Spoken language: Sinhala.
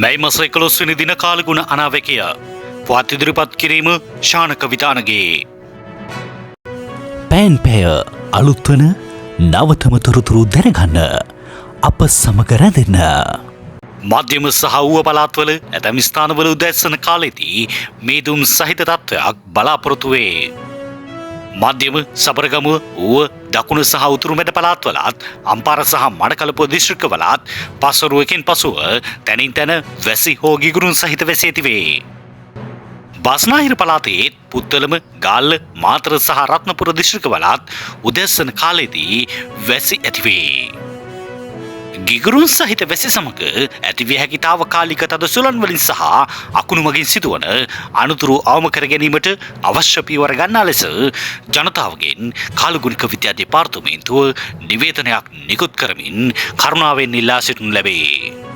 මැයි මස 11 වෙනි දින කාලගුණ අනාවැකිය. පුවත් ඉදිරිපත් කිරීම ශානක විතානගේ. පෑන් පැය අලුත්වන නවතම තොරතුරු දැනගන්න අප සමග රැඳෙන්න. මධ්‍යම සහ ඌව පළාත්වල ඇතැම් ස්ථානවල උදෑසන කාලයේදී මීදුම් සහිත තත්ත්වයක් බලාපොරොත්තු වේ. මධ්‍යම, සබරගමුව, ඌව, දකුණු සහ උතුරු මැද පළාත්වලත්, අම්පාර සහ මඩකලපුව දිස්ත්‍රික්කවලත් පස්වරුවකින් පසුව තැනින් තැන වැසි හෝ ගිගුරුන් සහිත වැසි ඇතිවේ. බස්නාහිර පළාතේ පුත්තලම, ගාල්ල, මාතර සහ රත්නපුර දිස්ත්‍රික්කවලත් උදෑසන කාලයේදී වැසි ඇතිවේ. ගිගුරුන් සහිත වැසි සමග ඇතිවිය හැකි තාවකාලික තද සුළං වලින් සහ අකුණු මගින් සිදුවන අනතුරු අවම කර ගැනීමට අවශ්‍ය පියවර ගන්නා ලෙස ජනතාවගෙන් කාලගුණික විද්‍යා දෙපාර්තමේන්තුව නිවේදනයක් නිකුත් කරමින් කරුණාවෙන් ඉල්ලා සිටිනු ලැබේ.